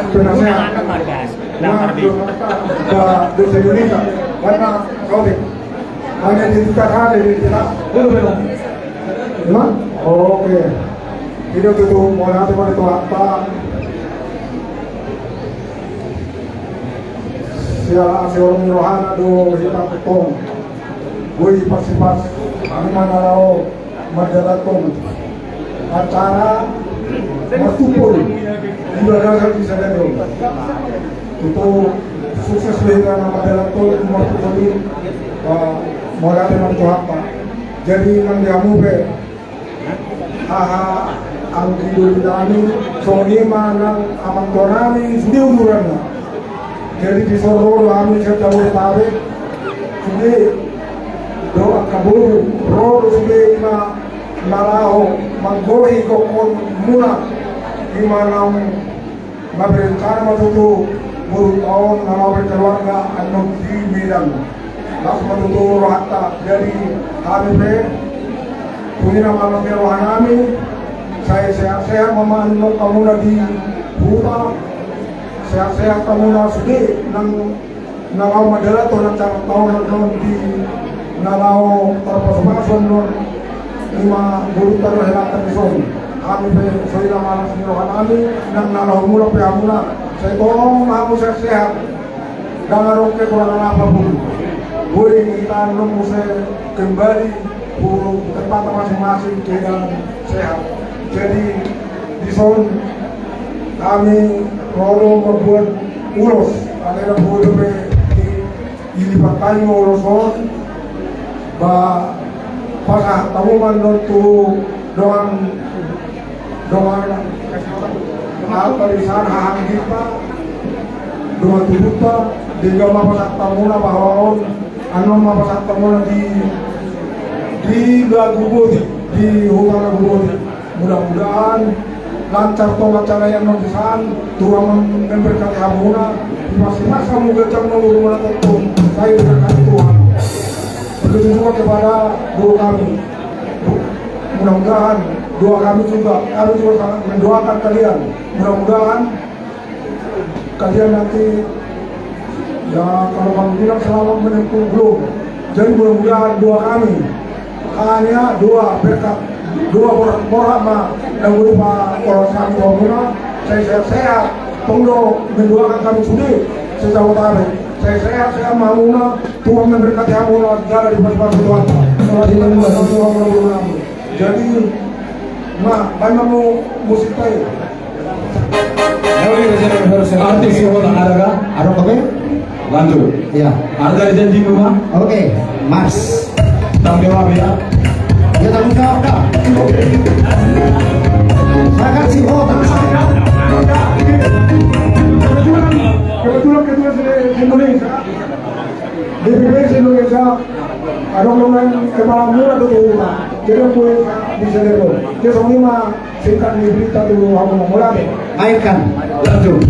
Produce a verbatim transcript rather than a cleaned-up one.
Penasehat. Ba, dosa Indonesia. Karena kau deh. Hanya di kita ada di kita. Betul, betul. Ima? Oke. Jadi, tutu, mauliate ma tu Tuhanta. Siala asi ni rohana do hita tong. Boi pasupasu, hami ma na laho manjalanhon acara martumpol di bagasan di sadari on. Tutu sukses do hita na manjalanhon martumpol i, eh, mauliate ma tu Tuhanta. Jadi, nang di hamu pe, haha anggi doli nami, songon i ma nang amang tua nami sude uduranna. Jadi, dison ro do hami sian Jabodetabek, sude do angka boru, ro do sude ima na laho manggohi gokhon muna, ima naung maberencana ma tutu boru on na laho berkeluarga annon di Medan. Las ma tutu rohanta, jadi hami pe, tu hami na manang roha nami, sai sehat-sehat ma annon hamuna di huta, sehat-sehat hamuna sude nang na laho manjalanhon acara taon annon di na laho tarpasupasu annon ima boru ta dohot hela ta dison. Hami pe songon i ma las ni roha nami, nang na laho mulak pe hamuna, sai tong ma hamu sehat-sehat. Ndang adong kekurangan apa pun. Boi hita annon muse kembali tu tempat masing-masing dengan sehat. Jadi, dison hami ro do mambuat ulos, akhirnya bodo pe di ini pakai ulos on, ba, pasahat hamu ma annon tu dongan, dongan, apa di sana, haha anggi ta, dongan tubu ta, denggan ma pasahat hamuna bahwa on, annon ma pasahat hamuna di, di Laguboti, di huta Laguboti. Mudah-mudahan lancar tong acara i annon di san, Tuhan mem-, memberkati hamuna, dipasupasu hamu ganjang na umur, na tongtong sai diberkati Tuhan. Begitu juga kepada guru kami. Mudah-mudahan doa kami juga, kami juga sangat mendoakan kalian. Mudah-mudahan kalian nanti, ya, kalau kami bilang selamat menempuh, belum. Jadi, mudah-mudahan doa kami hanya doa berkat, doa borat-borat ma, dan berupa orang satu hamuna, sai sehat-sehat, tong do mendoakan kami sude, sejawa tabe, sai sehat-sehat ma hamuna, Tuhan memberkati hamuna, jala dipasupasu Tuhan. Jadi, ma, baen ma musik ta i. Artis si Hota, ada kah? Ada apa, Bang? Lanjut. Iya. Ada dari janji, Bang? Oke, mars. Tanggung jawab, ya. Ya, tanggung jawab, dah. Oke. Sagat si Hota. Kebetulan, kebetulan ketua se-, se-Indonesia. D P D se-Indonesia, adong do nang kepala muna do tu huta. Jadi, gue bisa deh, Bro. Dia songon i ma singkat ni berita tu hamu, mauliate. Mainkan. Lanjut.